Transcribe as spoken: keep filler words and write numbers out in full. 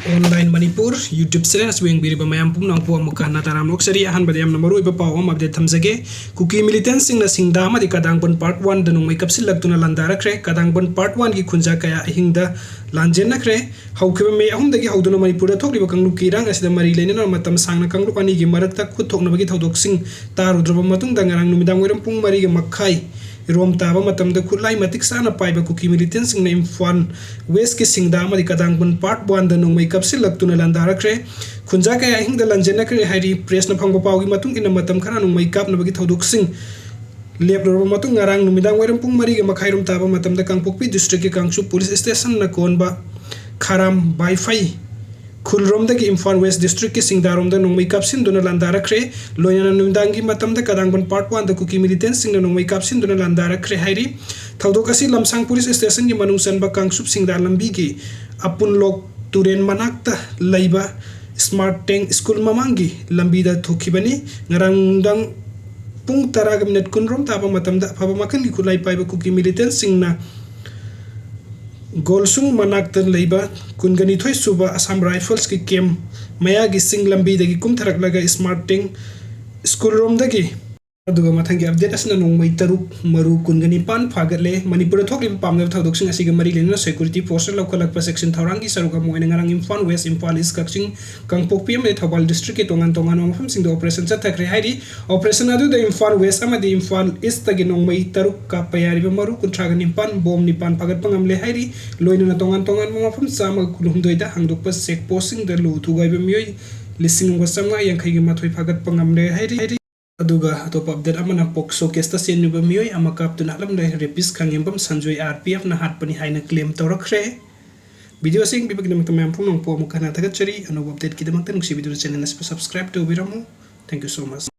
Online Manipur YouTube channel ꯑꯁꯤꯕꯨ ꯌꯦꯡꯕꯤꯔꯤꯕ ꯃꯌꯥꯝ ꯄꯨꯝꯅꯃꯛꯄꯨ ꯑꯃꯨꯛꯀ ꯍꯟꯅ ꯇꯔꯥꯝꯅ ꯑꯣꯛꯆꯔꯤ꯫ ꯑꯍꯥꯟꯕꯗ ꯌꯥꯝꯅ ꯃꯔꯨꯑꯣꯏꯕ ꯄꯥꯎ ꯑꯃ update ꯊꯝꯖꯒꯦ꯫ ꯀꯨꯀꯤ militantꯁꯤꯡꯅ ꯁꯤꯡꯗꯥ ꯑꯃꯗꯤ ꯀꯗꯥꯡꯕꯟ part oneꯗ ꯅꯣꯡꯃꯩ ꯀꯥꯞꯁꯤꯜꯂꯛꯇꯨꯅ ꯂꯥꯟꯗꯥꯔꯛꯈ꯭ꯔꯦ꯫ ꯀꯗꯥꯡꯕꯟ part oneꯒꯤ ꯈꯨꯟꯖꯥ ꯀꯌꯥ ꯑꯍꯤꯡꯗ ꯂꯥꯟꯖꯦꯟꯅꯈ꯭ꯔꯦ꯫ ꯍꯧꯈꯤꯕ May ꯑꯍꯨꯝꯗꯒꯤ ꯍꯧꯗꯨꯅ ꯃꯅꯤꯄꯨꯔꯗ ꯊꯣꯛꯂꯤꯕ ꯀꯥꯡꯂꯨꯞꯀꯤ ꯏꯔꯥꯡ ꯑꯁꯤꯗ ꯃꯔꯤ ꯂꯩꯅꯅ ꯃꯇꯝ ꯁꯥꯡꯅ ꯀꯥꯡꯂꯨꯞ ꯑꯅꯤꯒꯤ ꯃꯔꯛꯇ ꯈꯨꯠ ꯊꯣꯛꯅꯕꯒꯤ ꯊꯧꯗꯣꯛꯁꯤꯡ ꯇꯥꯔꯨꯗ꯭ꯔꯕ ꯃꯇꯨꯡꯗ ꯉꯔꯥꯡ ꯅꯨꯃꯤꯗꯥꯡ ꯋꯥꯏꯔꯝ ꯄꯨꯡ ꯃꯔꯤꯒ ꯃꯈꯥꯏ ꯔꯣꯝ ꯇꯥꯕ ꯃꯇꯝꯗ ꯈꯨꯠꯂꯥꯏ ꯃꯇꯤꯛ ꯆꯥꯅ ꯄꯥꯏꯕ ꯀꯨꯀꯤ militantꯁꯤꯡꯅ ꯏꯝꯐꯥꯜ Westꯀꯤ ꯁꯤꯡꯗꯥ ꯑꯃꯗꯤ ꯀꯗꯥꯡꯕꯟ part oneꯗ ꯅꯣꯡꯃꯩ ꯀꯥꯞꯁꯤꯜꯂꯛꯇꯨꯅ ꯂꯥꯟꯗꯥꯔꯛꯈ꯭ꯔꯦ꯫ ꯈꯨꯟꯖꯥ ꯀꯌꯥ ꯑꯍꯤꯡꯗ ꯂꯥꯟꯖꯦꯟꯅꯈ꯭ꯔꯦ ꯍꯥꯏꯔꯤ꯫ Pressꯅ ꯐꯪꯕ ꯄꯥꯎꯒꯤ ꯃꯇꯨꯡ ꯏꯟꯅ ꯃꯇꯝ ꯈꯔ ꯅꯣꯡꯃꯩ ꯀꯥꯞꯅꯕꯒꯤ ꯊꯧꯗꯣꯛꯁꯤꯡ ꯂꯦꯞꯂꯨꯔꯕ ꯃꯇꯨꯡ ꯉꯔꯥꯡ ꯅꯨꯃꯤꯗꯥꯡ ꯋꯥꯏꯔꯝ ꯄꯨꯡ ꯃꯔꯤꯒ ꯃꯈꯥꯏ ꯔꯣꯝ ꯇꯥꯕ ꯃꯇꯝꯗ ꯀꯥꯡꯄꯣꯛꯄꯤ districtꯀꯤ ꯀꯥꯡꯆꯨꯞ police stationꯅ ꯀꯣꯟꯕ ꯈꯥꯔꯥꯝ ꯕꯥꯏꯐꯩ ꯈꯨꯜꯔꯣꯝꯗꯒꯤ ꯏꯝꯐꯥꯜ West districtꯀꯤ ꯁꯤꯡꯗꯥꯔꯣꯝꯗ ꯅꯣꯡꯃꯩ ꯀꯥꯞꯁꯤꯟꯗꯨꯅ ꯂꯥꯟꯗꯥꯔꯛꯈ꯭ꯔꯦ꯫ ꯂꯣꯏꯅꯅ ꯅꯨꯃꯤꯗꯥꯡꯒꯤ ꯃꯇꯝꯗ ꯀꯗꯥꯡꯕꯟ part oneꯗ ꯀꯨꯀꯤ militantꯁꯤꯡꯅ ꯅꯣꯡꯃꯩ ꯀꯥꯞꯁꯤꯟꯗꯨꯅ ꯂꯥꯟꯗꯥꯔꯛꯈ꯭ꯔꯦ ꯍꯥꯏꯔꯤ꯫ ꯊꯧꯗꯣꯛ ꯑꯁꯤ ꯂꯝꯁꯥꯡ police stationꯒꯤ ꯃꯅꯨꯡ ꯆꯟꯕ ꯀꯥꯡꯆꯨꯞ ꯁꯤꯡꯗꯥ ꯂꯝꯕꯤꯒꯤ ꯑꯄꯨꯟꯂꯣꯛ ꯇꯨꯔꯦꯟ ꯃꯅꯥꯛꯇ ꯂꯩꯕ Smart Tank school ꯃꯃꯥꯡꯒꯤ ꯂꯝꯕꯤꯗ ꯊꯣꯛꯈꯤꯕꯅꯤ꯫ ꯉꯔꯥꯡ ꯅꯨꯡꯗꯥꯡ ꯄꯨꯡ ꯇꯔꯥꯒ minute ꯀꯨꯟ ꯔꯣꯝ ꯇꯥꯕ ꯃꯇꯝꯗ ꯑꯐꯕ ꯃꯈꯜꯒꯤ ꯈꯨꯠꯂꯥꯏ ꯄꯥꯏꯕ ꯀꯨꯀꯤ militantꯁꯤꯡꯅ ꯒꯣꯜꯁꯨꯡ ꯃꯅꯥꯛꯇ ꯂꯩꯕ ꯀꯨꯟꯒ ꯅꯤꯊꯣꯏ ꯁꯨꯕ Assam Riflesꯀꯤ camp ꯃꯌꯥꯒꯤ ꯆꯤꯡ ꯂꯝꯕꯤꯗꯒꯤ ꯀꯨꯝꯊꯔꯛꯂꯒ Smart Tank school ꯔꯣꯝꯗꯒꯤ ꯑꯗꯨꯒ ꯃꯊꯪꯒꯤ update ꯑꯁꯤꯅ ꯅꯣꯡꯃꯩ ꯇꯔꯨꯛ, ꯃꯔꯨ ꯀꯨꯟꯒ ꯅꯤꯄꯥꯟ ꯐꯥꯒꯠꯂꯦ꯫ ꯃꯅꯤꯄꯨꯔꯗ ꯊꯣꯛꯂꯤꯕ ꯄꯥꯝꯅꯕ ꯊꯧꯗꯣꯛꯁꯤꯡ ꯑꯁꯤꯒ ꯃꯔꯤ ꯂꯩꯅꯅ security forceꯅ ꯂꯧꯈꯠꯂꯛꯄ ꯆꯦꯛꯁꯤꯟ ꯊꯧꯔꯥꯡꯒꯤ ꯁꯔꯨꯛ ꯑꯃ ꯑꯣꯏꯅ ꯉꯔꯥꯡ ꯏꯝꯐꯥꯜ West, ꯏꯝꯐꯥꯜ East, ꯀꯛꯆꯤꯡ, ꯀꯥꯡꯄꯣꯛꯄꯤ ꯑꯃꯗꯤ ꯊꯧꯕꯥꯜ districtꯀꯤ ꯇꯣꯉꯥꯟ ꯇꯣꯉꯥꯟꯕ ꯃꯐꯝꯁꯤꯡꯗ operation ꯆꯠꯊꯈ꯭ꯔꯦ ꯍꯥꯏꯔꯤ꯫ Operation ꯑꯗꯨꯗ ꯏꯝꯐꯥꯜ West ꯑꯃꯗꯤ ꯏꯝꯐꯥꯜ Eastꯇꯒꯤ ꯅꯣꯡꯃꯩ ꯇꯔꯨꯛ ꯀꯥꯞꯄ ꯌꯥꯔꯤꯕ ꯃꯔꯨ ꯀꯨꯟꯊ꯭ꯔꯥꯒ ꯅꯤꯄꯥꯟ, bomb ꯅꯤꯄꯥꯟ ꯐꯥꯒꯠꯄ ꯉꯝꯂꯦ ꯍꯥꯏꯔꯤ꯫ ꯂꯣꯏꯅꯅ ꯇꯣꯉꯥꯟ ꯇꯣꯉꯥꯟꯕ ꯃꯐꯝ ꯆꯥꯝꯃꯒ ꯀꯨꯟꯍꯨꯝꯗꯣꯏꯗ ꯍꯥꯡꯗꯣꯛꯄ check postꯁꯤꯡꯗ ꯂꯨ ꯊꯨꯒꯥꯏꯕ ꯃꯤꯑꯣꯏ ꯂꯤꯁꯤꯡ ꯑꯃꯒ ꯆꯥꯝꯃꯉꯥ ꯌꯥꯡꯈꯩꯒ ꯃꯥꯊꯣꯏ ꯐꯥꯒꯠꯄ ꯉꯝꯂꯦ ꯍꯥꯏꯔꯤ꯫ ꯑꯗꯨꯒ ꯑꯇꯣꯞꯄ update ꯑꯃꯅ POCSO caseꯇ ꯆꯦꯟꯂꯨꯕ ꯃꯤꯑꯣꯏ ꯑꯃ ꯀꯥꯞꯇꯨꯅ ꯍꯥꯠꯂꯝꯂꯦ꯫ Rapist ꯈꯥꯉꯦꯝꯕꯝ ꯁꯟꯖꯣꯏ RPFꯅ ꯍꯥꯠꯄꯅꯤ ꯍꯥꯏꯅ claim ꯇꯧꯔꯛꯈ꯭ꯔꯦ꯫ Video ꯑꯁꯤ ꯌꯦꯡꯕꯤꯕꯒꯤꯗꯃꯛꯇ ꯃꯌꯥꯝ ꯄꯨꯝꯅꯃꯛꯄꯨ ꯑꯃꯨꯛ ꯍꯟꯅ ꯊꯥꯒꯠꯆꯔꯤ꯫ ꯑꯅꯧꯕ updateꯀꯤꯗꯃꯛꯇ ꯅꯨꯡꯁꯤꯕꯤꯗꯨꯅ channel ꯑꯁꯤꯕꯨ subscribe ꯇꯧꯕꯤꯔꯝꯃꯨ꯫ Thank you so much꯫